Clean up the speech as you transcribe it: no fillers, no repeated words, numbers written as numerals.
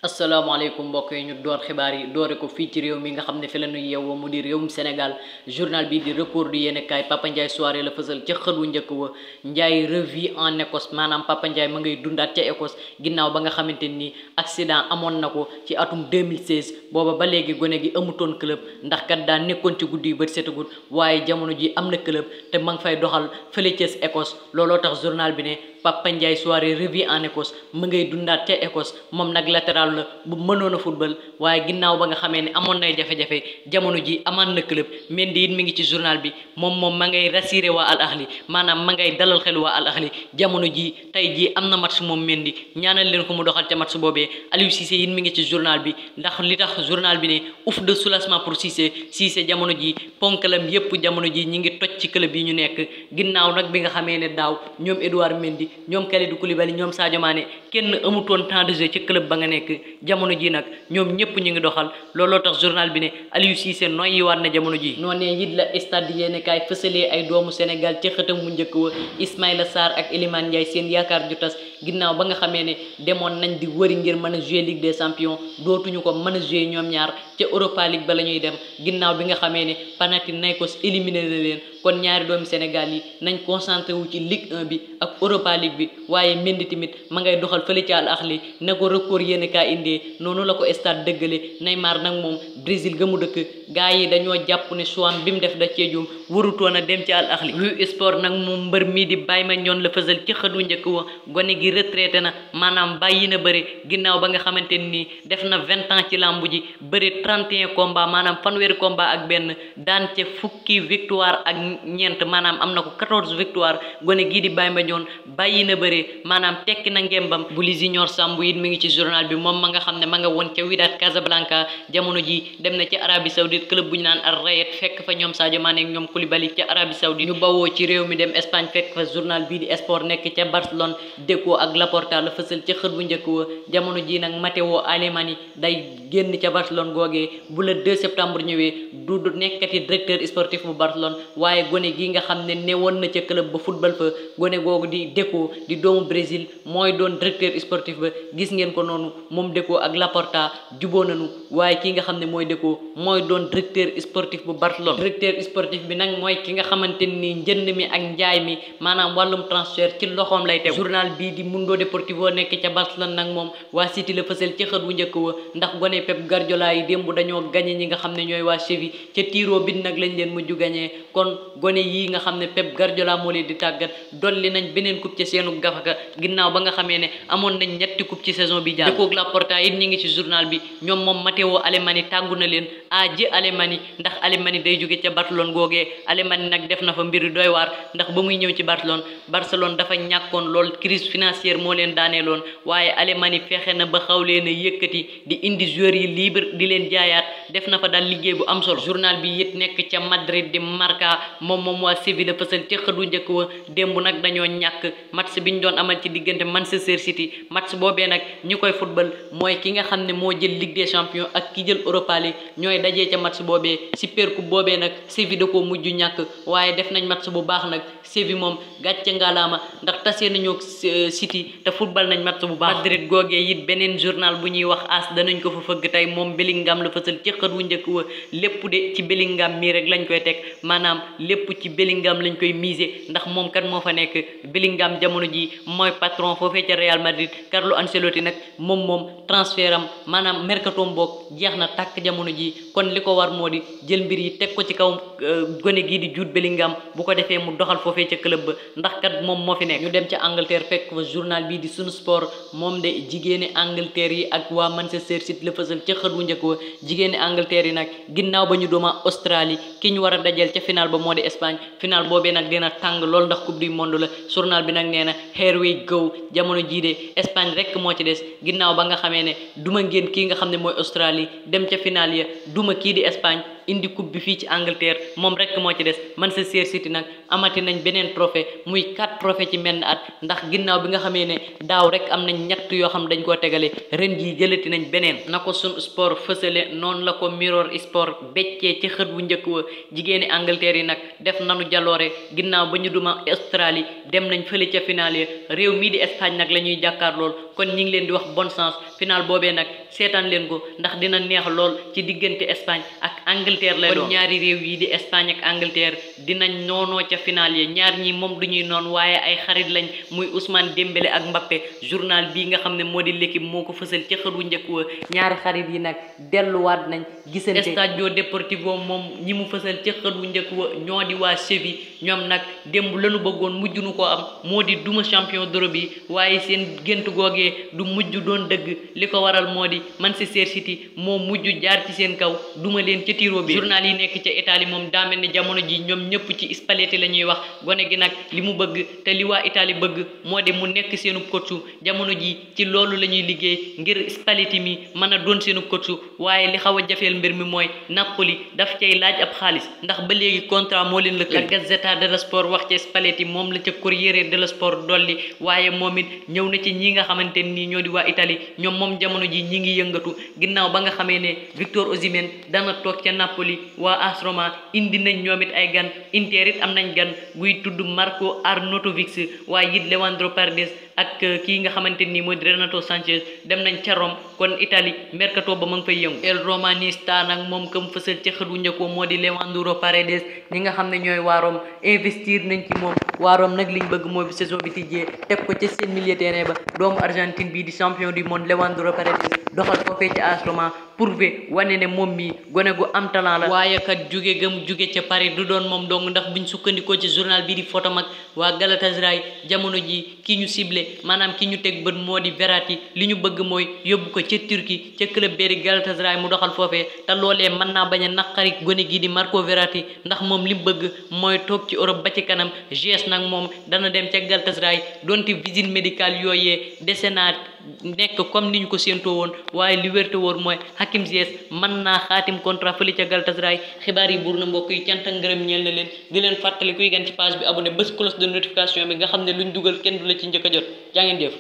asalaamaaleykum mbokk yi ñu door xibaar yi doore ko fii ci réew mi nga xam ne fi la ñu yeewoo mu di réewum Sénégal journal bi di record du yéenekaay Papa Ndiaye soirée la fësal ca xët wu njëkk wa Ndiaye revit en Écosse maanaam Papa Ndiaye ma ngay dundaat ca Écosse ginnaaw ba nga xamante ni accident amoon na ko ci atum 2016 booba ba léegi gone gi amutoon club ndax kat daa nekkoon ci guddi yu bët setagut waaye jamono ji am na club te ma ngi fay doxal fële ca Écosse looloo tax journal bi ne Papa Ndiaye soirée revue en Écosse ma ngay dundaat ca Écosse moom nag latéral la bu mënoon a football waaye ginnaaw ba nga xamee ne amoon nay jafe-jafe jamono ji amaan na club Mendy it mi ngi ci journal bi moom ma ngay rassuré waa Al Ahli maanaam ma ngay dalal xel waa Al Ahli jamono ji tey jii am na match moom Mendy ñaanal leen ko mu doxal ca match boobee Aliou Cissé it mi ngi ci journal bi ndax li tax journal bi ne ouf de soulagement pour Cissé jamono ji ponkalam yépp jamono ji ñi ngi toj ci club yi ñu nekk ginnaaw nag bi nga xamee ne daaw ñoom Edouard Mendy ñoom Kalidou Koulibaly ñoom Sadio Mané kenn amutoon temps de jeu ci club ba nga nekk jamono ji nag ñoom ñëpp ñu ngi doxal looloo tax journal bi ne Aliou Cissé noyyi waat na jamono ji noonee it la stade yéene kaay fësalee ay doomu Sénégal ci xëtam mu njëkk wa Ismaïla Sarr ak Iliman Ndiaye seen yaakaar ju tas ginnaaw ba nga xamee ne demoon nañ di wëri ngir mën a jouer Ligue des Champions dootuñu ko mën a jouer ñoom ñaar ca Europa League ba la ñuy dem ginnaaw bi nga xamee ne Panathinaikos éliminé na leen kon ñaari doomu Sénégal yi nañ concentré wu ci Ligue 1 bi ak Europa League bi waaye Mendy tamit ma ngay doxal fële ci Al Ahli ne ko record yéen kaa indee noonu la ko stade dëggale Neymar nag moom Brésil ga mu dëkk gars yi dañoo jàpp ne choix bi mu def da cee juum warutoon a dem ci Al Ahli wu sport nag moom mbër mii di Baye Mandione la fësal ci xëdu njëkk wa gone gi retraité na maanaam bàyyi na bëri ginnaaw ba nga xamante nii def na 20 ans ci làmbu ji bëri 31 combat maanaam fanweeri combat ak benn daan ca fukki victoire ak ñeent maanaam am na ko 14 victoire gone gii di Baye Mandione bàyyi na bëri maanaam tekki na ngembam bu li Junior Samb it mi ngi ci journal bi moom ma nga xam ne ma nga woon ca Wydad Casablanca jamono ji dem na ci Arabie Saoudite club bu ñu naan Al Rayed fekk fa ñoom Sadio Mané ak ñoom Koulibaly ca Arabie Saoudite ñu bawoo ci réew mi dem Espagne fekk fa journal bii di Sport nekk ca Barcelone Deco ak Laporta la fësal ca xët bu njëkk wa jamono ji nag Matteo Alemany day génn ca Barcelone googee bu la 2 septembre ñëwee du nekkati directeur sportif bu Barcelone waaye gone gi nga xam ne newoon na ca club ba football fa gone googu di Deco di doomu Brésil mooy doon directeur sportif ba gis ngeen ko noonu moom Deco ak Laporta juboo nañu waaye ki nga xam ne mooy Deco mooy doon directeur sportif bu Barcelone directeur sportif bi nag mooy ki nga xamante ni njënd mi ak njaay mi maanaam wàllum transfert ci loxoom lay teg journal bii di Mundo Deportivo nekk ca Barcelone nag moom waa City la fësal ci xët wu njëkk wa ndax gone Pep Guardiola yi démb dañoo gañe ñi nga xam ne ñooy waa Séville ca tiro bit nag lañ leen mujj gañee kon gone yii nga xam ne Pep Guardiola moo leen di tàggat dolli nañ beneen coupe ca seenu gafaka ginnaaw ba nga xamee ne amoon nañ ñetti coupe ci saison bi jaar Deco ak Laporta it ñi ngi ci journal bi ñoom moom Matteo Alemany tàggu na leen ji Alemany ndax Alemany day jóge ca Barcelone googee Alemany nag def na fa mbir doy waar ndax ba muy ñëw ci Barcelone dafa ñàkkoon lool crise financière moo leen daaneeloon waaye Alemany fexe na ba xaw leen a yëkkati di indi joueurs yi libre di leen jaayaat def na fa daal liggéey bu am solo journal bi it nekk ca Madrid di Marca moom waa Séville fësal ca xëdu njëkk wa démb nag dañoo ñàkk match bi ñu doon amal ci diggante Manchester City match boobee nag ñi koy football mooy ki nga xam ne moo jël Ligue des Champions ak ki jël Europa League ñooy dajee ca match boobee Super Coupe boobee nag Séville da koo mujj ñàkk waaye def nañ match bu baax nag Séville moom gàcce ngalaama ndax tasee nañoo City te football nañ match bu baax Madrid googee it beneen journal bu ñuy wax AS danañ ko fa fëgg tey moom Bellingham la fësal ci xët wu njëkk wa lépp de ci Bellingham mii rek lañ koy teg maanaam lépp ci Bellingham lañ koy miser ndax moom kan moo fa nekk Bellingham jamono ji mooy patron foofee ca Real Madrid Carlo Ancelotti nag moom transfert am maanaam mercato boog jeex na tàkk jamono ji kon li ko war moo di jël mbir yi teg ko ci kaw gone gii di Jude Bellingham bu ko defee mu doxal foofee ca club ba ndax kat moom moo fi nekk ñu dem ca Angleterre fekk fa journal bii di Sun Sport moom de jigéeni Angleterre yi ak waa Manchester City la fësal ca xët wu njëkk wa jigéeni Angleterre yi nag ginnaaw ba ñu dooma Australie ki ñu war a dajal ca final ba moo di Espagne final boobee nag dina tàng lool ndax coupe du monde la journal bi nag nee na here we go jamono jii de Espagne rek moo ci des ginnaaw ba nga xamee ne duma ngeen kii nga xam ne mooy Australie dem ca final ya duma kii di Espagne indi coupe bi fii ci Angleterre moom rek moo ci des Manchester City nag amati nañ beneen trophée muy 4 trophée ci menn at ndax ginnaaw bi nga xamee ne daaw rek am nañ ñett yoo xam dañ koo tegale ren jii jëlati nañ beneen na ko Sun Sport fësale noonu la ko Mirror Sport beccee ci xët wu njëkk wa jigéeni Angleterre yi nag def nanu jaloore ginnaaw ba ñu duma Australie dem nañ fële ca finale réew mii di Espagne nag la ñuy jàkkaar lool kon ñi ngi leen di wax bonne chance final boobee nag seetaan leen ko ndax dina neex lool ci diggante Espagne ak Angleterre lay doon kon ñaari réew yi di Espagne ak Angleterre dinañ noonoo ca final yi ñaar ñi moom duñuy noon waaye ay xarit lañ muy Ousmane Dembélé ak Mbappé journal bii nga xam ne moo di l'équipe moo ko fësal ca xët wu njëkk wa ñaari xarit yi nag delluwaat nañ gisante Stadio Deportivo moom ñi mu fësal ca xët wu njëkk wa ñoo di waa Séville ñoom nag démb lañu bëggoon mujj nu ko am moo di duma champion d'Europe yi waaye seen gént googee du mujj doon dëgg li ko waral moo di Manchester City moo mujj jaar ci seen kaw duma leen ca tiro bi journal yi nekk ca Italie moom daa mel ne jamono ji ñoom ñëpp ci Spalletti la ñuy wax gone gi nag li mu bëgg te li waa Italie bëgg moo di mu nekk seenu coach jamono ji ci loolu la ñuy liggéey ngir Spalletti mi mën a doon seenu coach waaye li xaw a jafeel mbir mi mooy Napoli daf cay laaj ab xaalis ndax ba léegi contrat moo leen lëkkal. La Gazzetta dello Sport wax ca Spalletti moom la ca Corriere dello Sport dolli waaye moom it ñëw na ci ñi nga xamante nii ñoo di waa Italie ñoom moom jamono ji ñi ngi yëngatu ginnaaw ba nga xamee ne Victor Osimhen dana toog ca Napoli waa AS Roma indi nañ ñoom it ay gan Inter it am nañ gan guy tudd Marco Arnautovic waaye it Leandro Paredes ak kii nga xamante nii mooy Renato Sanchez dem nañ ca Rome kon Italie mercato ba ma ngi fay yëngu. El Romanista nag moom comme fësal ca xët wu njëkk moo di Leandro Paredes ñi nga xam ne ñooy waa Rome investir nañ ci moom waa Rome nag liñ bëgg mooy saison bi tijjee teg ko ca seen milieu terrain ba doomu Argentine bii di champion du monde Leandro Paredes doxal foofee ca AS Roma prouvé wane ne moom mi gone gu am talent la waaye kat jóge gëm jóge ca Paris du doon moom dong ndax buñ sukkandikoo ci journal bii di photo mag waa Galatasaray jamono ji ki ñu ciblé maanaam ki ñu teg bët moo di Verratti li ñu bëgg mooy yóbbu ko ca Turquie ca club béri Galatasaray mu doxal foofee te loolee mën naa bañ a naqari gone gi di Marco Verratti ndax moom li mu bëgg mooy toog ci Europe ba ci kanam GS nag moom dana dem ca Galatasaray donte visite médicale yooyee dese naa nekk comme ni ñu ko séentoo woon waaye li wérte woon mooy Hakim Ziyech mën naa xaatim contrat fële ca Galatasaray xibaar yi buur na mbokk yi cant ak ngërëm ñeel na leen di leen fàttali kuy gan ci page bi abonné bés cloche de notification bi nga xam ne luñ dugal kenn du la ci njëkk a jot jaa ngeen jëf